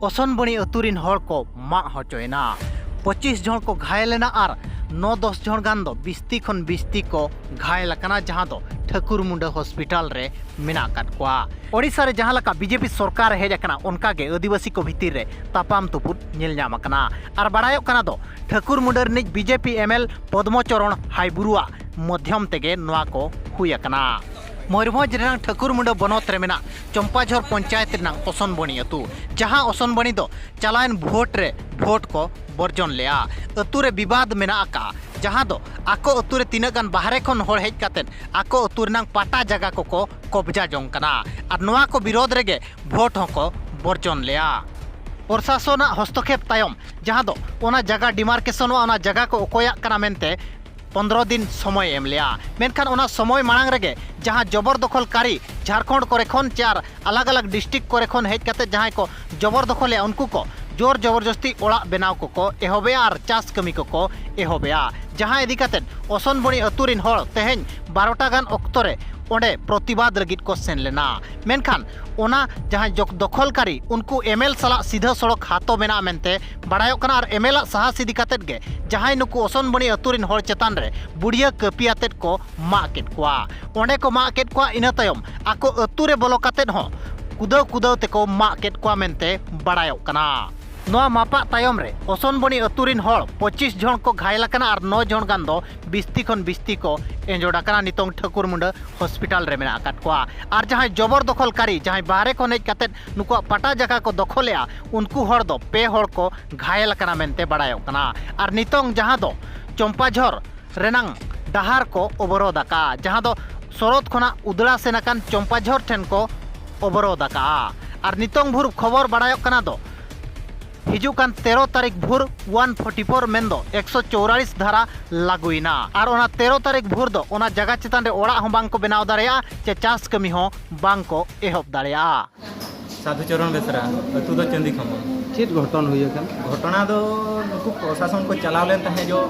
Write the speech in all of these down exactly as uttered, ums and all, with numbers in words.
ᱚᱥᱚᱱᱵᱚᱱᱤ ᱟᱹᱛᱩ ᱨᱤᱱ ᱦᱚᱲ ᱠᱚ ᱢᱟᱜ ᱦᱚᱪᱚᱭᱮᱱᱟ᱾ ᱯᱚᱸᱪᱤᱥ ᱡᱚᱱ ᱠᱚ ᱜᱷᱟᱭᱮᱞ ᱮᱱᱟ ᱟᱨ ᱱᱚ ᱫᱚᱥ ᱡᱚᱱ ᱜᱟᱱ ᱫᱚ ᱵᱤᱥᱛᱤ ᱠᱷᱚᱱ ᱵᱤᱥᱛᱤ ᱠᱚ ᱜᱷᱟᱭᱮᱞ ᱟᱠᱟᱱᱟ, ᱡᱟᱦᱟᱸ ᱫᱚ ᱴᱷᱟᱹᱠᱩᱨ ᱢᱩᱸᱰᱟᱹ ᱦᱚᱥᱯᱤᱴᱟᱞ ᱨᱮ ᱢᱮᱱᱟᱜ ᱟᱠᱟᱫ ᱠᱚᱣᱟ᱾ ᱳᱰᱤᱥᱟ ᱨᱮ ᱡᱟᱦᱟᱸ ᱞᱮᱠᱟ ᱵᱤᱡᱮᱯᱤ ᱥᱚᱨᱠᱟᱨ ᱦᱮᱡ ᱟᱠᱟᱱᱟ, ᱚᱱᱠᱟ ᱜᱮ ᱟᱹᱫᱤᱵᱟᱹᱥᱤ ᱠᱚ ᱵᱷᱤᱛᱤᱨ ᱨᱮ ᱛᱟᱯᱟᱢ ᱛᱩᱯᱩᱫ ᱧᱮᱞ ᱧᱟᱢ ᱟᱠᱟᱱᱟ᱾ ᱟᱨ ᱵᱟᱲᱟᱭᱚᱜ ᱠᱟᱱᱟ ᱫᱚ ᱴᱷᱟᱹᱠᱩᱨ ᱢᱩᱸᱰᱟᱹ ᱨᱤᱱᱤᱡ ᱵᱤᱡᱮᱯᱤ ᱮᱢᱮᱞ ᱯᱚᱫᱢᱚ ᱪᱚᱨᱚᱬ ᱦᱟᱭᱵᱩᱨᱩᱣᱟᱜ ᱢᱚᱫᱽᱫᱷᱚᱢ ᱛᱮᱜᱮ ᱱᱚᱣᱟ ᱠᱚ ᱦᱩᱭ ᱟᱠᱟᱱᱟ᱾ ᱢᱚᱭᱩᱨᱵᱷᱚᱸᱡᱽ ᱨᱮᱱᱟᱜ ᱴᱷᱟᱹᱠᱩᱨ ᱢᱩᱸᱰᱟᱹ ᱵᱚᱱᱚᱛ ᱨᱮ ᱢᱮᱱᱟᱜ ᱪᱚᱢᱯᱟᱡᱷᱚᱨ ᱯᱚᱧᱪᱟᱭᱮᱛ ᱨᱮᱱᱟᱜ ᱚᱥᱚᱱᱵᱚᱱᱤ ᱟᱹᱛᱩ, ᱡᱟᱦᱟᱸ ᱚᱥᱚᱱᱵᱚᱱᱤ ᱫᱚ ᱪᱟᱞᱟᱣᱮᱱ ᱵᱷᱳᱴ ᱨᱮ ᱵᱷᱳᱴ ᱠᱚ ᱵᱚᱨᱡᱚᱱ ᱞᱮᱜᱼᱟ᱾ ᱟᱹᱛᱩ ᱨᱮ ᱵᱤᱵᱟᱫ ᱢᱮᱱᱟᱜ ᱟᱠᱟᱫᱼᱟ, ᱡᱟᱦᱟᱸ ᱫᱚ ᱟᱠᱚ ᱟᱹᱛᱩ ᱨᱮ ᱛᱤᱱᱟᱹᱜ ᱜᱟᱱ ᱵᱟᱦᱨᱮ ᱠᱷᱚᱱ ᱦᱚᱲ ᱦᱮᱡ ᱠᱟᱛᱮᱫ ᱟᱠᱚ ᱟᱹᱛᱩ ᱨᱮᱱᱟᱜ ᱯᱟᱴᱟ ᱡᱟᱭᱜᱟ ᱠᱚᱠᱚ ᱠᱚᱵᱽᱡᱟ ᱡᱚᱝ ᱠᱟᱱᱟ᱾ ᱟᱨ ᱱᱚᱣᱟ ᱠᱚ ᱵᱤᱨᱳᱫᱷ ᱨᱮᱜᱮ ᱵᱷᱳᱴ ᱦᱚᱸᱠᱚ ᱵᱚᱨᱡᱚᱱ ᱞᱮᱜᱼᱟ᱾ ᱯᱨᱚᱥᱟᱥᱚᱱᱟᱜ ᱦᱚᱥᱛᱚᱠᱷᱮᱯ ᱛᱟᱭᱚᱢ, ᱡᱟᱦᱟᱸ ᱫᱚ ᱚᱱᱟ ᱡᱟᱭᱜᱟ ᱰᱤᱢᱟᱨᱠᱮᱥᱚᱱᱚᱜᱼᱟ, ᱚᱱᱟ ᱡᱟᱭᱜᱟ ᱠᱚ ᱚᱠᱚᱭᱟᱜ ᱠᱟᱱᱟ ᱢᱮᱱᱛᱮ ᱯᱚᱱᱫᱽᱨᱚ ᱫᱤᱱ ᱥᱚᱢᱚᱭ ᱮᱢ ᱞᱮᱜᱼᱟ᱾ ᱢᱮᱱᱠᱷᱟᱱ ᱚᱱᱟ ᱥᱚᱢᱚᱭ ᱢᱟᱲᱟᱝ ᱨᱮᱜᱮ ᱡᱟᱦᱟᱸ ᱡᱚᱵᱚᱨ ᱫᱚᱠᱷᱚᱞᱠᱟᱨᱤ ᱡᱷᱟᱲᱠᱷᱚᱸᱰ ᱠᱚᱨᱮ ᱠᱷᱚᱱ ᱪᱮ ᱟᱨ ᱟᱞᱟᱜᱽ ᱟᱞᱟᱜᱽ ᱰᱤᱥᱴᱨᱤᱠᱴ ᱠᱚᱨᱮ ᱠᱷᱚᱱ ᱦᱮᱡ ᱠᱟᱛᱮ ᱡᱟᱦᱟᱸᱭ ᱠᱚ ᱡᱚᱵᱚᱨ ᱫᱚᱠᱷᱚᱞᱮᱜᱼᱟ, ᱩᱱᱠᱩ ᱠᱚ ᱡᱳᱨ ᱡᱚᱵᱚᱨᱡᱚᱥᱛᱤ ᱚᱲᱟᱜ ᱵᱮᱱᱟᱣ ᱠᱚᱠᱚ ᱮᱦᱚᱵᱮᱜᱼᱟ ᱟᱨ ᱪᱟᱥ ᱠᱟᱹᱢᱤ ᱠᱚᱠᱚ ᱮᱦᱚᱵᱮᱜᱼᱟ, ᱡᱟᱦᱟᱸ ᱤᱫᱤ ᱠᱟᱛᱮ ᱚᱥᱚᱱᱵᱚᱱᱤ ᱟᱹᱛᱩ ᱨᱤᱱ ᱦᱚᱲ ᱛᱮᱦᱮᱧ ᱵᱟᱨᱚᱴᱟ ᱜᱟᱱ ᱚᱠᱛᱚ ᱨᱮ ᱚᱸᱰᱮ ᱯᱨᱚᱛᱤᱵᱟᱫ ᱞᱟᱹᱜᱤᱫ ᱠᱚ ᱥᱮᱱ ᱞᱮᱱᱟ᱾ ᱢᱮᱱᱠᱷᱟᱱ ᱚᱱᱟ ᱡᱟᱦᱟᱸᱭ ᱡᱚᱠ-, ᱫᱚᱠᱷᱚᱞᱠᱟᱨᱤ, ᱩᱱᱠᱩ ᱮᱢᱮᱞ ᱥᱟᱞᱟᱜ ᱥᱤᱫᱷᱟᱹ ᱥᱚᱲᱚᱠ ᱦᱟᱛᱚ ᱢᱮᱱᱟᱜᱼᱟ ᱢᱮᱱᱛᱮ ᱵᱟᱲᱟᱭᱚᱜ ᱠᱟᱱᱟ᱾ ᱟᱨ ᱮᱢᱮᱞᱟᱜ ᱥᱟᱦᱟᱥ ᱤᱫᱤ ᱠᱟᱛᱮᱫ ᱜᱮ ᱡᱟᱦᱟᱸᱭ ᱱᱩᱠᱩ ᱚᱥᱚᱱᱵᱚᱱᱤ ᱟᱹᱛᱩ ᱨᱤᱱ ᱦᱚᱲ ᱪᱮᱛᱟᱱ ᱨᱮ ᱵᱩᱲᱤᱭᱟᱹ ᱠᱟᱹᱯᱤ ᱟᱛᱮᱫ ᱠᱚ ᱢᱟᱜ ᱠᱮᱫ ᱠᱚᱣᱟ᱾ ᱚᱸᱰᱮ ᱠᱚ ᱢᱟᱜ ᱠᱮᱫ ᱠᱚᱣᱟ, ᱤᱱᱟᱹ ᱛᱟᱭᱚᱢ ᱟᱠᱚ ᱟᱹᱛᱩ ᱨᱮ ᱵᱚᱞᱚ ᱠᱟᱛᱮᱫ ᱦᱚᱸ ᱠᱩᱫᱟᱹᱣ ᱠᱩᱫᱟᱹᱣ ᱛᱮᱠᱚ ᱢᱟᱜ ᱠᱮᱫ ᱠᱚᱣᱟ ᱢᱮᱱᱛᱮ ᱵᱟᱲᱟᱭᱚᱜ ᱠᱟᱱᱟ᱾ ᱱᱚᱣᱟ ᱢᱟᱯᱟᱜ ᱛᱟᱭᱚᱢ ᱨᱮ ᱚᱥᱚᱱᱵᱚᱱᱤ ᱟᱹᱛᱩ ᱨᱤᱱ ᱦᱚᱲ ᱯᱚᱸᱪᱤᱥ ᱡᱚᱱ ᱠᱚ ᱜᱷᱟᱭᱮᱞ ᱟᱠᱟᱱᱟ ᱟᱨ ᱱᱚ ᱡᱚᱱ ᱜᱟᱱ ᱫᱚ ᱵᱤᱥᱛᱤ ᱠᱷᱚᱱ ᱵᱤᱥᱛᱤ ᱠᱚ ᱮᱸᱡᱚᱰ ᱟᱠᱟᱱᱟ᱾ ᱱᱤᱛᱚᱝ ᱴᱷᱟᱹᱠᱩᱨ ᱢᱩᱸᱰᱟᱹ ᱦᱚᱥᱯᱤᱴᱟᱞ ᱨᱮ ᱢᱮᱱᱟᱜ ᱟᱠᱟᱫ ᱠᱚᱣᱟ᱾ ᱟᱨ ᱡᱟᱦᱟᱸᱭ ᱡᱚᱵᱚᱨ ᱫᱚᱠᱷᱚᱞᱠᱟᱨᱤ, ᱡᱟᱦᱟᱸᱭ ᱵᱟᱦᱨᱮ ᱠᱷᱚᱱ ᱦᱮᱡ ᱠᱟᱛᱮᱫ ᱱᱩᱠᱩᱣᱟᱜ ᱯᱟᱴᱟ ᱡᱟᱭᱜᱟ ᱠᱚ ᱫᱚᱠᱷᱚᱞᱮᱜᱼᱟ, ᱩᱱᱠᱩ ᱦᱚᱲ ᱫᱚ ᱯᱮ ᱦᱚᱲ ᱠᱚ ᱜᱷᱟᱭᱮᱞ ᱟᱠᱟᱱᱟ ᱢᱮᱱᱛᱮ ᱵᱟᱲᱟᱭᱚᱜ ᱠᱟᱱᱟ᱾ ᱟᱨ ᱱᱤᱛᱚᱝ ᱡᱟᱦᱟᱸ ᱫᱚ ᱪᱚᱢᱯᱟᱡᱷᱚᱨ ᱨᱮᱱᱟᱝ ᱰᱟᱦᱟᱨ ᱠᱚ ᱚᱵᱚᱨᱳᱫᱷ ᱟᱠᱟᱫᱼᱟ, ᱡᱟᱦᱟᱸ ᱫᱚ ᱥᱚᱨᱚᱛ ᱠᱷᱚᱱᱟᱜ ᱩᱫᱽᱲᱟ ᱥᱮᱱ ᱟᱠᱟᱱ ᱪᱚᱢᱯᱟᱡᱷᱚᱨ ᱴᱷᱮᱱ ᱠᱚ ᱚᱵᱚᱨᱳᱫᱷ ᱟᱠᱟᱫᱼᱟ᱾ ᱟᱨ ᱱᱤᱛᱚᱝ ᱵᱷᱳᱨ ᱠᱷᱚᱵᱚᱨ ᱵᱟᱲᱟᱭᱚᱜ ᱠᱟᱱᱟ ᱫᱚ ᱦᱤᱡᱩᱜ ᱠᱟᱱ ᱛᱮᱨᱚ ᱛᱟᱹᱨᱤᱠᱷ ᱵᱷᱳᱨ ᱚᱣᱟᱱ ᱯᱷᱳᱨᱴᱤ ᱯᱷᱳᱨ, ᱢᱮᱱᱫᱚ ᱮᱠᱥᱚ ᱪᱚᱣᱨᱟᱞᱤᱥ ᱫᱷᱟᱨᱟ ᱞᱟᱹᱜᱩᱭᱮᱱᱟ᱾ ᱟᱨ ᱚᱱᱟ ᱛᱮᱨᱚ ᱛᱟᱹᱨᱤᱠᱷ ᱵᱷᱳᱨ ᱫᱚ ᱚᱱᱟ ᱡᱟᱭᱜᱟ ᱪᱮᱛᱟᱱ ᱨᱮ ᱚᱲᱟᱜ ᱦᱚᱸ ᱵᱟᱝ ᱠᱚ ᱵᱮᱱᱟᱣ ᱫᱟᱲᱮᱭᱟᱜᱼᱟ ᱪᱮ ᱪᱟᱥ ᱠᱟᱹᱢᱤ ᱦᱚᱸ ᱵᱟᱝ ᱠᱚ ᱮᱦᱚᱵ ᱫᱟᱲᱮᱭᱟᱜᱼᱟ᱾ ᱥᱟᱫᱷᱩ ᱪᱚᱨᱚᱬ ᱵᱮᱥᱨᱟ, ᱟᱹᱛᱩ ᱫᱚ ᱪᱟᱹᱱᱫᱤ ᱠᱷᱟᱢᱚᱞ᱾ ᱪᱮᱫ ᱜᱷᱚᱴᱚᱱ ᱦᱩᱭ ᱟᱠᱟᱱ? ᱜᱷᱚᱴᱚᱱᱟ ᱫᱚ ᱱᱩᱠᱩ ᱯᱨᱚᱥᱟᱥᱚᱱ ᱠᱚ ᱪᱟᱞᱟᱣ ᱞᱮᱱ ᱛᱟᱦᱮᱸᱫ ᱡᱚ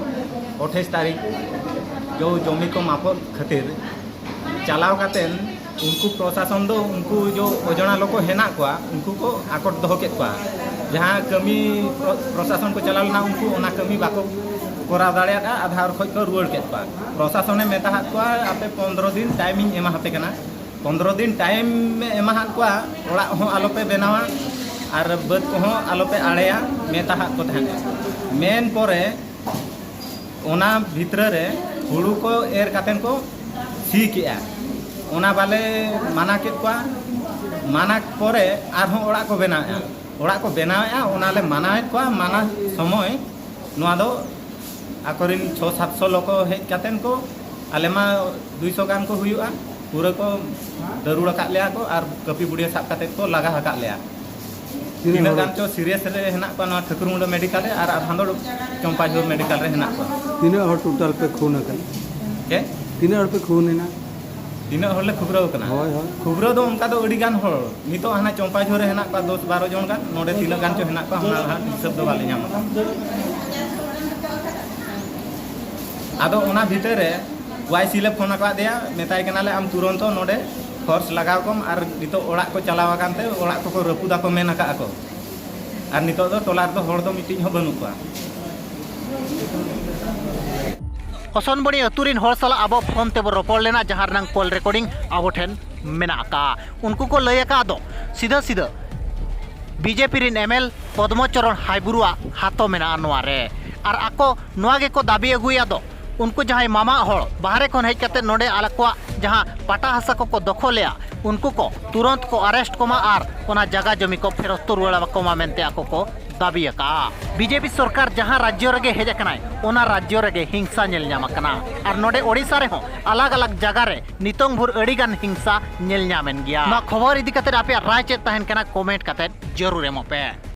ᱟᱴᱷᱟᱭᱤᱥ ᱛᱟᱹᱨᱤᱠᱷ, ᱡᱚ ᱡᱚᱢᱤ ᱠᱚ ᱢᱟᱯᱚᱜ ᱠᱷᱟᱹᱛᱤᱨ ᱪᱟᱞᱟᱣ ᱠᱟᱛᱮᱱ ᱩᱱᱠᱩ ᱯᱨᱚᱥᱟᱥᱚᱱ ᱫᱚ ᱩᱱᱠᱩ ᱡᱚ ᱚᱡᱽᱱᱟ ᱞᱚᱠᱚ ᱦᱮᱱᱟᱜ ᱠᱚᱣᱟ, ᱩᱱᱠᱩ ᱠᱚ ᱟᱠᱚᱴ ᱫᱚᱦᱚ ᱠᱮᱫ ᱠᱚᱣᱟ᱾ ᱡᱟᱦᱟᱸ ᱠᱟᱹᱢᱤ ᱯᱨᱚ-, ᱯᱨᱚᱥᱟᱥᱚᱱ ᱠᱚ ᱪᱟᱞᱟᱣ ᱞᱮᱱᱟ, ᱩᱱᱠᱩ ᱚᱱᱟ ᱠᱟᱹᱢᱤ ᱵᱟᱠᱚ ᱠᱚᱨᱟᱣ ᱫᱟᱲᱮᱭᱟᱫᱟ, ᱟᱫᱷᱟ ᱦᱚᱨ ᱠᱷᱚᱡ ᱠᱚ ᱨᱩᱣᱟᱹᱲ ᱠᱮᱫ ᱠᱚᱣᱟ᱾ ᱯᱨᱚᱥᱟᱥᱚᱱᱮ ᱢᱮᱛᱟ ᱦᱟᱫ ᱠᱚᱣᱟ, "ᱟᱯᱮ ᱯᱚᱱᱫᱽᱨᱚ ᱫᱤᱱ ᱴᱟᱭᱤᱢᱤᱧ ᱮᱢᱟ ᱦᱟᱯᱮ ᱠᱟᱱᱟ᱾" ᱯᱚᱱᱫᱽᱨᱚ ᱫᱤᱱ ᱴᱟᱭᱤᱢ ᱮ ᱮᱢᱟ ᱦᱟᱫ ᱠᱚᱣᱟ, ᱚᱲᱟᱜ ᱦᱚᱸ ᱟᱞᱚᱯᱮ ᱵᱮᱱᱟᱣᱟ ᱟᱨ ᱵᱟᱹᱫᱽ ᱠᱚᱦᱚᱸ ᱟᱞᱚᱯᱮ ᱟᱲᱮᱭᱟ, ᱢᱮᱛᱟ ᱦᱟᱫ ᱠᱚ ᱛᱟᱦᱮᱱᱟ᱾ ᱢᱮᱱ ᱯᱚᱨᱮ ᱚᱱᱟ ᱵᱷᱤᱛᱨᱟᱹ ᱨᱮ ᱦᱩᱲᱩ ᱠᱚ ᱮᱨ ᱠᱟᱛᱮᱱ ᱠᱚ ᱥᱤ ᱠᱮᱜᱼᱟ᱾ ᱚᱱᱟ ᱵᱟᱞᱮ ᱢᱟᱱᱟ ᱠᱮᱫ ᱠᱚᱣᱟ᱾ ᱢᱟᱱᱟ ᱯᱚᱨᱮ ᱟᱨᱦᱚᱸ ᱚᱲᱟᱜ ᱠᱚ ᱵᱮᱱᱟᱣᱮᱫᱼᱟ᱾ ᱚᱲᱟᱜ ᱠᱚ ᱵᱮᱱᱟᱣᱮᱫᱼᱟ, ᱚᱱᱟ ᱞᱮ ᱢᱟᱱᱟᱣᱮᱫ ᱠᱚᱣᱟ᱾ ᱢᱟᱱᱟ ᱥᱚᱢᱚᱭ ᱱᱚᱣᱟ ᱫᱚ ᱟᱠᱚᱨᱮᱱ ᱪᱷᱚ ᱥᱟᱛᱥᱚ ᱞᱚᱠᱚ ᱦᱮᱡ ᱠᱟᱛᱮᱱ ᱠᱚ, ᱟᱞᱮ ᱢᱟ ᱫᱩᱭᱥᱚ ᱜᱟᱱ ᱠᱚ ᱦᱩᱭᱩᱜᱼᱟ, ᱯᱩᱨᱟᱹ ᱠᱚ ᱫᱟᱹᱨᱩᱲ ᱟᱠᱟᱫ ᱞᱮᱭᱟ ᱠᱚ ᱟᱨ ᱠᱟᱹᱯᱤ ᱵᱩᱲᱤᱭᱟᱹ ᱥᱟᱵ ᱠᱟᱛᱮ ᱠᱚ ᱞᱟᱜᱟ ᱟᱠᱟᱫ ᱞᱮᱭᱟ᱾ ᱛᱤᱱᱟᱹᱜ ᱛᱤᱱᱟᱹᱜ ᱦᱚᱲ? ᱜᱟᱱ ᱪᱚ ᱥᱤᱨᱤᱭᱟᱥ ᱨᱮ ᱦᱮᱱᱟᱜ ᱠᱚᱣᱟ ᱱᱚᱣᱟ ᱴᱷᱟᱹᱠᱩᱨᱢᱩᱸᱰᱟᱹ ᱢᱮᱰᱤᱠᱟᱞ ᱨᱮ, ᱟᱨ ᱟᱫᱷᱟᱱ ᱫᱚ ᱪᱚᱢᱯᱟᱡᱷᱳᱨ ᱢᱮᱰᱤᱠᱟᱞ ᱨᱮ ᱦᱮᱱᱟᱜ ᱠᱚᱣᱟ᱾ ᱛᱤᱱᱟᱹᱜ ᱦᱚᱲ ᱴᱳᱴᱟᱞ ᱯᱮ ᱠᱷᱩᱱ ᱟᱠᱟᱱᱟ? ᱪᱮᱫ? ᱛᱤᱱᱟᱹᱜ ᱦᱚᱲ ᱯᱮ ᱠᱷᱩᱱ ᱮᱱᱟ? ᱛᱤᱱᱟᱹᱜ ᱦᱚᱲ ᱞᱮ ᱠᱷᱩᱵᱽᱨᱟᱹᱣ ᱠᱟᱱᱟ? ᱦᱳᱭ, ᱦᱳᱭ᱾ ᱠᱷᱩᱵᱽᱨᱟᱹᱣ ᱫᱚ ᱚᱱᱠᱟ ᱫᱚ ᱟᱹᱰᱤ ᱜᱟᱱ ᱦᱚᱲ᱾ ᱱᱤᱛᱚᱜ ᱦᱟᱱᱟ ᱪᱚᱢᱯᱟᱡᱷᱳᱨ ᱨᱮ ᱦᱮᱱᱟᱜ ᱠᱚᱣᱟ ᱫᱚᱥ ᱵᱟᱨᱚ ᱡᱚᱱ ᱜᱟᱱ, ᱱᱚᱰᱮ ᱛᱤᱱᱟᱹᱜ ᱜᱟᱱ ᱪᱚ ᱦᱮᱱᱟᱜ ᱠᱚᱣᱟ, ᱚᱱᱟ ᱦᱟᱸᱜ ᱦᱤᱥᱟᱹᱵ ᱫᱚ ᱵᱟᱞᱮ ᱧᱟᱢ ᱟᱠᱟᱫᱟ᱾ ᱟᱫᱚ ᱚᱱᱟ ᱵᱷᱤᱛᱟᱹᱨ ᱨᱮ ᱣᱟᱭ ᱥᱤ ᱞᱮ ᱯᱷᱳᱱ ᱟᱠᱟᱫᱮᱭᱟ, ᱢᱮᱛᱟᱭ ᱠᱟᱱᱟᱞᱮ, "ᱟᱢ ᱛᱩᱨᱚᱱᱛᱚ ᱱᱚᱰᱮ ᱯᱷᱳᱨᱥ ᱞᱟᱜᱟᱣ ᱠᱚᱢ", ᱟᱨ ᱱᱤᱛᱚᱜ ᱚᱲᱟᱜ ᱠᱚ ᱪᱟᱞᱟᱣ ᱟᱠᱟᱱ ᱛᱮ ᱚᱲᱟᱜ ᱠᱚᱠᱚ ᱨᱟᱹᱯᱩᱫ ᱟᱠᱚ ᱢᱮᱱ ᱟᱠᱟᱫ ᱟᱠᱚ, ᱟᱨ ᱱᱤᱛᱚᱜ ᱫᱚ ᱴᱚᱞᱟ ᱨᱮᱫᱚ ᱦᱚᱲ ᱫᱚ ᱢᱤᱫᱴᱤᱡ ᱦᱚᱸ ᱵᱟᱹᱱᱩᱜ ᱠᱚᱣᱟ᱾ ᱦᱚᱥᱚᱱᱵᱚᱲᱤ ᱟᱹᱛᱩ ᱨᱤᱱ ᱦᱚᱲ ᱥᱟᱞᱟᱜ ᱟᱵᱚ ᱯᱷᱳᱱ ᱛᱮᱵᱚ ᱨᱚᱯᱚᱲ ᱞᱮᱱᱟ, ᱡᱟᱦᱟᱸ ᱨᱮᱱᱟᱝ ᱠᱚᱞ ᱨᱮᱠᱚᱨᱰᱤᱝ ᱟᱵᱚ ᱴᱷᱮᱱ ᱢᱮᱱᱟᱜ ᱟᱠᱟᱫᱼᱟ᱾ ᱩᱱᱠᱩ ᱠᱚ ᱞᱟᱹᱭ ᱟᱠᱟᱫ ᱫᱚ ᱥᱤᱫᱷᱟᱹ ᱥᱤᱫᱷᱟᱹ ᱵᱤ ᱡᱮ ᱯᱤ ᱨᱤᱱ ᱮᱢ ᱮᱞ ᱯᱚᱫᱽᱢᱚ ᱪᱚᱨᱚᱬ ᱦᱟᱭᱵᱩᱨᱩᱣᱟᱜ ᱦᱟᱛᱚ ᱢᱮᱱᱟᱜᱼᱟ ᱱᱚᱣᱟ ᱨᱮ᱾ ᱟᱨ ᱟᱠᱚ ᱱᱚᱣᱟ ᱜᱮᱠᱚ ᱫᱟᱹᱵᱤ ᱟᱹᱜᱩᱭᱟ ᱫᱚ, ᱩᱱᱠᱩ ᱡᱟᱦᱟᱸᱭ ᱢᱟᱢᱟ ᱦᱚᱲ ᱵᱟᱦᱨᱮ ᱠᱷᱚᱱ ᱦᱮᱡ ᱠᱟᱛᱮ ᱱᱚᱰᱮ ᱟᱠᱚᱣᱟᱜ ᱡᱟᱦᱟᱸ ᱯᱟᱴᱟ ᱦᱟᱥᱟ ᱠᱚᱠᱚ ᱫᱚᱠᱷᱚᱞᱮᱜᱼᱟ, ᱩᱱᱠᱩ ᱠᱚ ᱛᱩᱨᱚᱱᱛ ᱠᱚ ᱟᱨᱮᱥᱴ ᱠᱚᱢᱟ ᱟᱨ ᱚᱱᱟ ᱡᱟᱜᱟ ᱡᱚᱢᱤ ᱠᱚ ᱯᱷᱮᱨᱚᱛ ᱨᱩᱣᱟᱹᱲ ᱟᱠᱚᱢᱟ ᱢᱮᱱᱛᱮ ᱟᱠᱚ ᱠᱚ ᱫᱟᱹᱵᱤ ᱟᱠᱟᱫᱼᱟ᱾ ᱵᱤ ᱡᱮ ᱯᱤ ᱥᱚᱨᱠᱟᱨ ᱡᱟᱦᱟᱸ ᱨᱟᱡᱽᱡᱚ ᱨᱮᱜᱮ ᱦᱮᱡ ᱟᱠᱟᱱᱟᱭ, ᱚᱱᱟ ᱨᱟᱡᱽᱡᱚ ᱨᱮᱜᱮ ᱦᱤᱝᱥᱟ ᱧᱮᱞ ᱧᱟᱢ ᱟᱠᱟᱱᱟ᱾ ᱟᱨ ᱱᱚᱰᱮ ᱳᱰᱤᱥᱟ ᱨᱮᱦᱚᱸ ᱟᱞᱟᱜᱽ ᱟᱞᱟᱜᱽ ᱡᱟᱜᱟ ᱨᱮ ᱱᱤᱛᱚᱝ ᱵᱷᱳᱨ ᱟᱹᱰᱤ ᱜᱟᱱ ᱦᱤᱝᱥᱟ ᱧᱮᱞ ᱧᱟᱢᱮᱱ ᱜᱮᱭᱟ᱾ ᱱᱚᱣᱟ ᱠᱷᱚᱵᱚᱨ ᱤᱫᱤ ᱠᱟᱛᱮ ᱟᱯᱮᱭᱟᱜ ᱨᱟᱭ ᱪᱮᱫ ᱛᱟᱦᱮᱱ ᱠᱟᱱᱟ, ᱠᱚᱢᱮᱱᱴ ᱠᱟᱛᱮ ᱡᱟᱹᱨᱩᱲ ᱮᱢᱚᱜ ᱯᱮ᱾